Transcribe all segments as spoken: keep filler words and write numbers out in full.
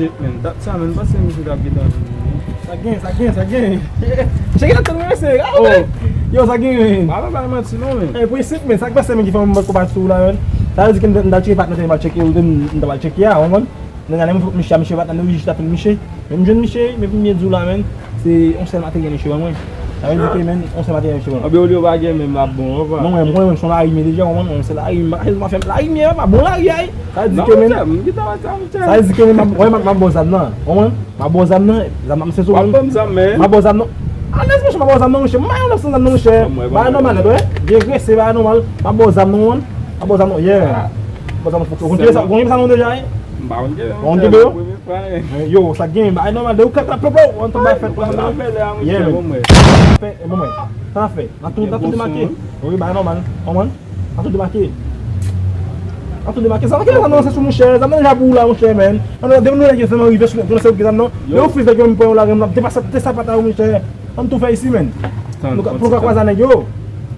Shit, man. Dat sa, man. Panse misye t ap gentan vini. Sa gen, sa gen, sa gen. Cheke la tann mesye. Ah, oh, men. Yo, sa gen, men. Pa, pa, pa, manti, non, men. E, prensip, men. Sa k pase, men, ki fè mwen bat konpa sou ou la, men. Sa vle di ke m, m t al tcheke patnè, m t al tcheke, ou te, m, m t al tcheke a, ou konprann? Nèg la, lè m fè misye a, misye pa t nan, men jis t ap fè misye. Men m jwenn misye, men pou m byen di w la, men, se yon sèl materyèl misye ban mwen. Sa vle di ke, men, yon sèl materyèl misye ban mwen. Anben, olye w pa gen menm, l ap bon, anvan. Non, men, mwen, mwen, se yon larimye deja, ou konprann? Mwen, se larimye, m ap fè larimye, m ap bon lari, ay. Sa vle di ke, men, m gen tan wè sa, m sa vle di ke, men, m ap, wè, m ap, m ap ba w zam nan, ou konprann? M ap ba w zam nan, zam nan, se sou mwen. W ap ban m zam, men. M ap ba w zam nan. Alèz, monchè, m ap ba w zam nan, monchè. M pa yon lòt zam nan, monchè. Ban mwen, ban mwen. Bagay nòmal nèt, wè. Byen grese, bagay nòmal. M ap ba w zam nan, ou konprann? M ap ba w zam nan, yeah. M ap ba w zam nan, fòk ou konn sa, ou konn sa non deja, wi. M pa konn kenbe, non. Ou konn kenbe yo? Premye fwa, eh. Yo, sa gen, bagay nòmal, de ou kaka ploplop, ann tou ba fèt, ou konn sa. Yeah, man. Fè, e bon, mwen. Sa n ap fè? N ap tou, n ap tou demake. Wi, bagay nòmal. Konprann? N ap tou demake. N ap tou demake. Sa pa gen zam nan se sou monchè. Zam nan deja pou ou la, monchè, men. An, depi nou nèg yo fè mwen rive sou nèg yo, se ou ki gen zam nan. Yo. Yo fis nèg yo, m pran yo lage, m ap depase, te sapata yo, monchè. Ann tou fè isi, men. Tann, nou ka, pou nou ka kwaze a nèg yo.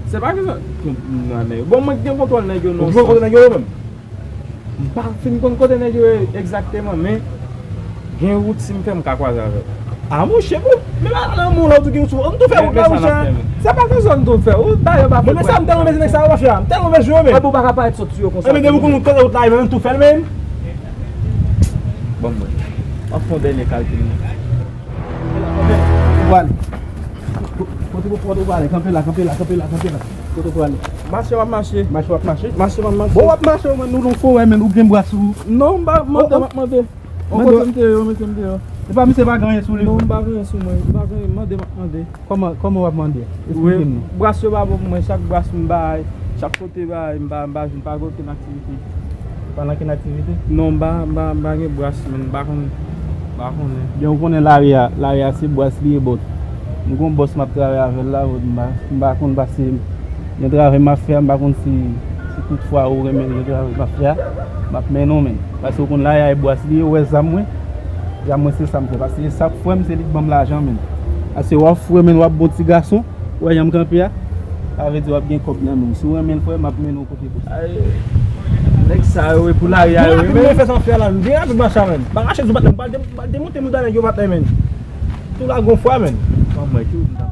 Se pa ke sa. Nan nèg yo. Bon, mwen ki gen kontwòl nèg yo, non. Ou ki gen kontwòl nèg yo, menm? M pa fin konn kote nèg yo ye egzakteman, men gen wout si m fè m ka kwaze avè l. A, monchè, bon, men pa nan moun la, ou di gen wout sou, nou tou fè wout la, monchè. Sa pa fè zòn tou fè. Ou dayè pa fè. Men sa, m tèlman bezwen nèg sa yo, mafya. M tèlman bezwen yo, men. Mwen pou pa ka parèt sòt sou yo konsa. Ebyen, depi w konn kote wout la ye, men, nou tou fè l, men. Ban mwen. M ap fè yon dènye kalkil. Ou prale. Kote, kote ou prale? Kanpe la, kanpe la, kanpe la, kanpe la. Kote ou prale? Mache, w ap mache. Mache, w ap mache. Mache, w ap mache. Bon, w ap mache, ou menm, nou nan forè, men ou gen bras ou. Non, m pa mande, m ap mande. Yon kote m te ye, yo mete m deyò. E pa misye pa gen anyen sou li? Non, m pa gen anyen sou mwen. M pa gen anyen, mande, m ap mande. Kòman, kòman w ap mande? Esplike m non. Bras yo pa bon pou mwen, chak bras m bay, chak kote bay, m pa, m pa jwenn pa gen okenn aktivite. Pa nan okenn aktivite? Non, m pa, m pa, m pa gen bras, men m pa konn, m pa konnen. Jan ou konnen lari a, lari a se bras li ye, but m gon bòs m ap travay avè l la, but m pa, m pa konn pase, gen travay m ap fè a, m pa konn si, si tout fwa ou renmen gen travay m ap fè a, m ap mennen w, men. Paske ou konn lari a e bras li ye, ou wè zam mwen, zam mwen se sa m fè. Paske se sa k fè m, se li k ban m lajan, men. Paske w ap fè, men, w ap bon ti gason, ou wè jan m kanpe a, sa vle di w ap gen kòb nan men w. Si w renmen l, frè, m ap mennen w kote pou sa. Ay, nèg sa yo, e pou lari a yo, men. Vin rapid, men, fè sa w fè a la, vin rapid, mache a, men. Pa rache sou patnè m, pa de-, pa demonte mouda nèg yo, patnè, men. Tou la gon fwa, men. Ban mwen, ki ou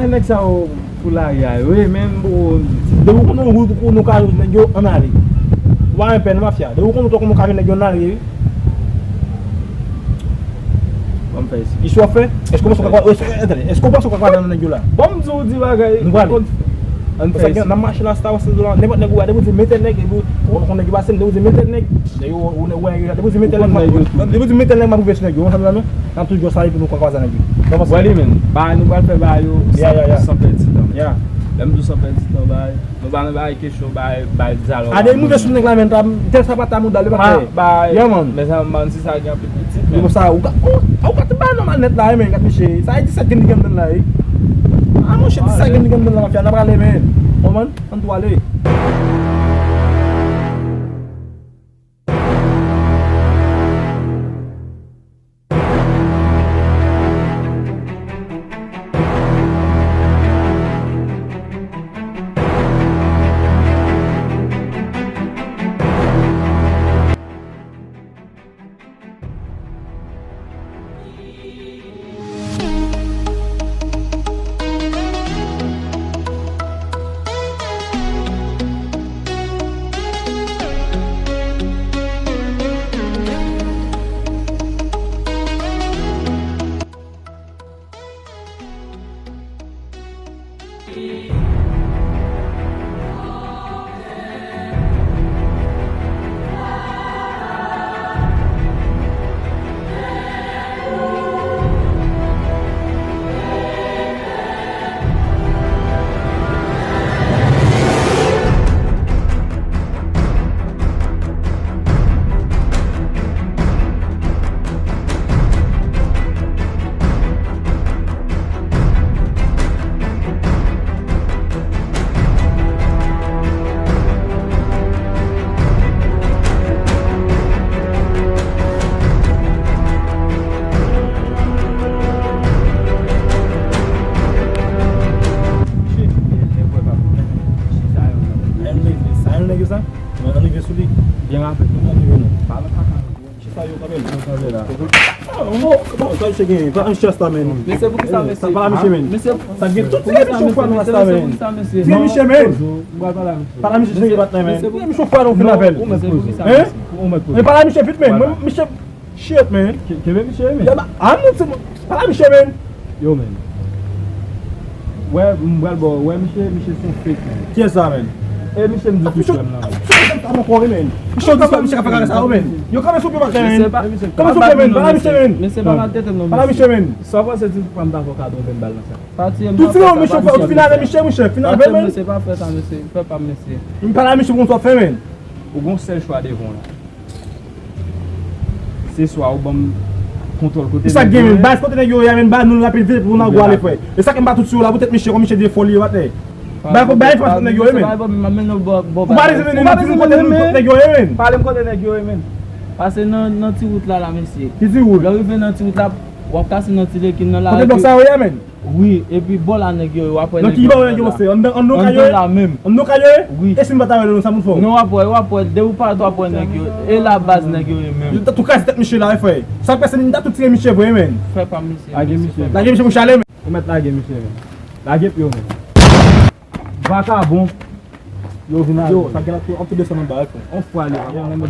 Ay, nèg sa yo pou lari a yo, wi, men m poko. Depi w konnen ou, ou, nou ka jwenn nèg yo, ann ale. Ou pa gen pè non, mafya. Depi w konnen ou konnen ou ka jwenn nèg yo, ann ale, wi. Ban m fè isi. Isi w ap fè? Èske w panse w ka, èske, èske, èske w panse w ka kwaze nan nèg yo la? Ban m di w di bagay. Nou prale. Ann fè isi. N ap mache la, sa, se la, nenpòt nèg ou wè, depi w di men tèl nèg, epi w konn nèg yo pase m, depi w di men tèl nèg, nèg yo, ou wè, depi w di men tèl nèg, depi w di men tèl nèg, m ap rive sou nèg yo, w konn sa m di la, non? N ap toujou sa, epi nou ka kwaze nèg yo. Ou wè li menm, bagay nou pral fè bagay yo san, san pèdi tan. Lè m di w san pèdi tan, bagay, nou pa nan bagay kesyon, bagay, bagay dyalòg. A, depi m rive sou nèg la, men, tèl sapata mouda l, li pa fè. Yeah, man. Mezanmi, man, si sa gen anpil pitit, men. Ou ka, ou, ou ka tout bagay nòmal nèt la, wi, men, gad misye. Sa e disèt grenn li gen anndan l la, wi. A, monchè, disèt grenn li gen anndan l la, mafya, n ap prale, men. Konprann? Ann tou ale. Oh, bon, sa misye gen, pa misye asta, men. Mesye, pou ki sa, mesye? Sa pa la misye, men. Mesye, sa gen tout ti misye fwa nou asta, men. Di misye, men. Pale a misye, cheri, patnè, men. Di misye fwa nou fin avè l. Hein? Men pale a misye vit, men. Mwen, misye, shit, men. Kenbe misye, men. Yo, ba, a nou, ti, pale a misye, men. Yo, men. Wè, m pral ba w, wè, misye, misye se yon fake, men. Kiyès sa, men? E misye m di tou frè m nan, men. Misye di sa, men. Yo, kanpe sou pye, patnè, men. Kanpe sou pye, men. Pale a misye, men. Mesye, pa maltrete m non, mesye. Pale a misye, men. Sa w panse ti frè m ta fè w kado, ven bal nan sa? Pa tiye m, pa fè sa, pa misye. Fin avè misye, monchè, fin avè, men. Pa tiye m, mesye, pa fè sa, mesye. Fè pa m, mesye. Pale a misye pou m sa w fè, men. Ou gon sèl chwa devan w la. Se swa ou ban m kontwòl kote nèg yo ye. Sa gen, men, baz, kote nèg yo ye a, men, ba nou rapid vit pou n al gwo ale, frè. E sa ke m pa tout sou yo la, poutèt misye, kòm misye de foli yo atè. Bay, bay enfòmasyon kote nèg yo ye, men. Ou pa rete nan ti kote nou, kote nèg yo ye, men. Pase nan, nan ti wout la, la, mesye. Ki ti wout? Lè w rive nan ti wout la, w ap kase nan ti lekin nan la. Kote blòk sa yo ye, men? Wi, epi bò la nèg yo ye, w ap wè nèg yo anndan la. Anndan la menm. Anndan kay yo ye? Wi. E si m pa ta wè yo, sa moun fè w? Non, w ap wè, w ap wè, depi w parèt w ap wè nèg yo. E la baz nèg yo ye menm. Yo ta tou kraze tèt misye la, wi, frè. Sa k pase, m ta tou tire misye vre, men. Fè pa misye. Lage misye, frè. Lage misye pou chale, men. Ou mèt lage misye, men. Lage pye w, men. Vakabon. Yo vin ale. Yo, sa gen la, ap tou desann anba, wi, frè. On fwa li, pa gen anyen, men.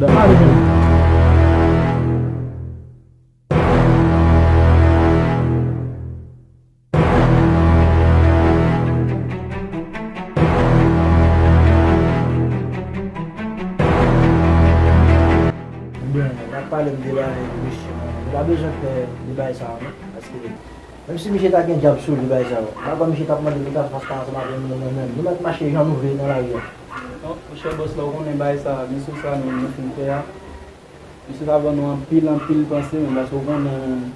Ebyen, n ap pale m de bagay misye, mwen. Nou pa bezwen pè de bagay sa a, non. Paske, menm si misye ta gen djab sou li, bagay sa a, m pa kwè misye t ap mande pou l ta fè fas ansanm avè nou, non, menm. Nou mèt mache jan nou vle nan lari a. Non, monchè bòs la, ou konnen bagay sa a, men sou sa nou, nou fin fè a. Misye sa ban nou anpil, anpil panse, men paske ou konnen,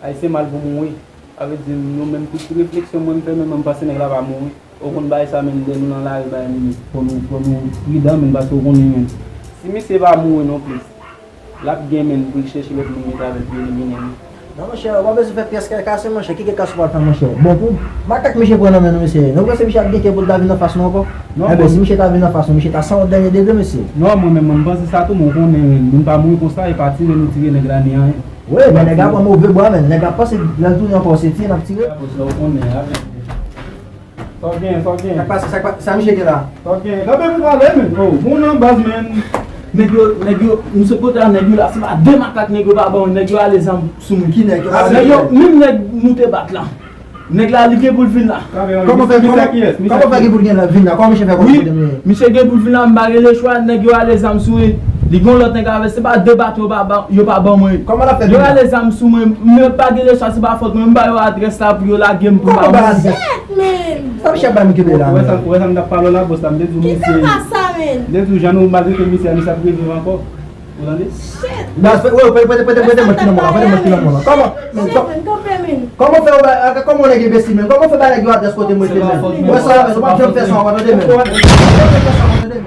Ayisyen mal pou mouri. Sa vle di, nou menm, tout ti refleksyon mwen m fè, men mwen m panse nèg la va mouri. Ou konn bagay sa, men lè nou nan lari, bagay nou, fò nou, fò nou pridan, men paske ou konnen, men si misye pa mouri non plis, l ap gen, men, pou l chèche lòt moun mete avè l pou elimine l. Non, monchè, ou pa bezwen fè pyès kè kase, monchè. Ki kè kase ou pral fè, monchè? Bon, pou makak misye pran nan men nou, mesye. Nou panse misye ap gen kè pou l ta vin anfas nou ankò? Enben, si misye ta vin anfas nou, misye ta sanwont dènye degre, mesye. Non, mwen menm, mwen, m panse sa tou, men ou konnen, moun pa mouri konsa, e pa tire nou tire nèg la, ni anyen. Wi, men nèg la pran move bwa, men. Nèg la panse lè l tounen ankò, se tiye n ap tire. Sa w konnen, avè. Sa w gen, sa w gen. Sa k pase, sa k pa-, sa misye gen la? Sa w gen, kanpe pou pale, men. Oh, bon nan baz, men. Nèg yo, nèg yo, misye kote a, nèg yo la, se pa de makak nèg yo pa ban, nèg yo ale zam sou mwen. Ki nèg yo? Nèg yo, menm nèg nou te bat la. Nèg la, li gen pou l vin la. Kòman fè, kòman, kòman fè gen pou l gen la, vin la? Kòman misye fè konn kote m ye? Misye gen pou l vin la, m pa gen lechwa, nèg yo ale zam sou mwen. Li gen yon lòt nèg avè, se pa de baton yo pa ban, yo pa ban mwen. Kòman l ap fè vin la? Yo ale zam sou mwen, m pa gen lechwa, se pa fòt mwen, m ba yo adrès la pou yo lage m pou m pa mouri. Kòman ba adrès? Shit, man! Sa misye ap bay m kenbe la, men. Ou wè sa, ou wè sa m t ap pale w la, bòs la, m te di w, mesye. Ki sa sa, man? M te di w, jan nou maltrete misye a, misye ap reviv ankò. Ou tande? Shit! Baz, wè, wè, prete, prete, prete mwen ki nan mwen la, prete mwen ki nan mwen la. Kòman, men, kò-, kòman fè w ba, kòman w nèg enbesil, men? Kòman w fè ba nèg yo adrès kote m rete, men? Wè sa, men, nou p ap janm fè sa ankò, tande, men. Nou p ap janm fè sa ankò, tande, men.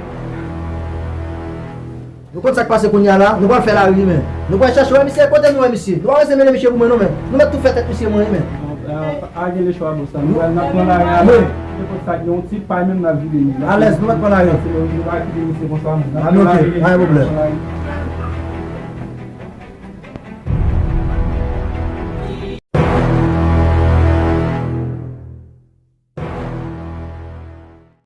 Nou konn sa k pase kounye a la, nou pral fè lari, men. Nou pral chèche, wè, misye, kote nou wè misye? Nou pa bezwen mennen misye pou mwen, non, men. Nou mèt tou fè tèt misye mouye, men. A, a, a gen lechwa, bòs la. Nou pral, n ap pran lari a la. Nenpòt sa, gen yon ti pay menm n ap vide li. Alèz, nou mèt pran lari. Paske nou, nou pa kite misye konsa, non. N ap pran lari, men. A, men, ok, pa gen pwoblèm.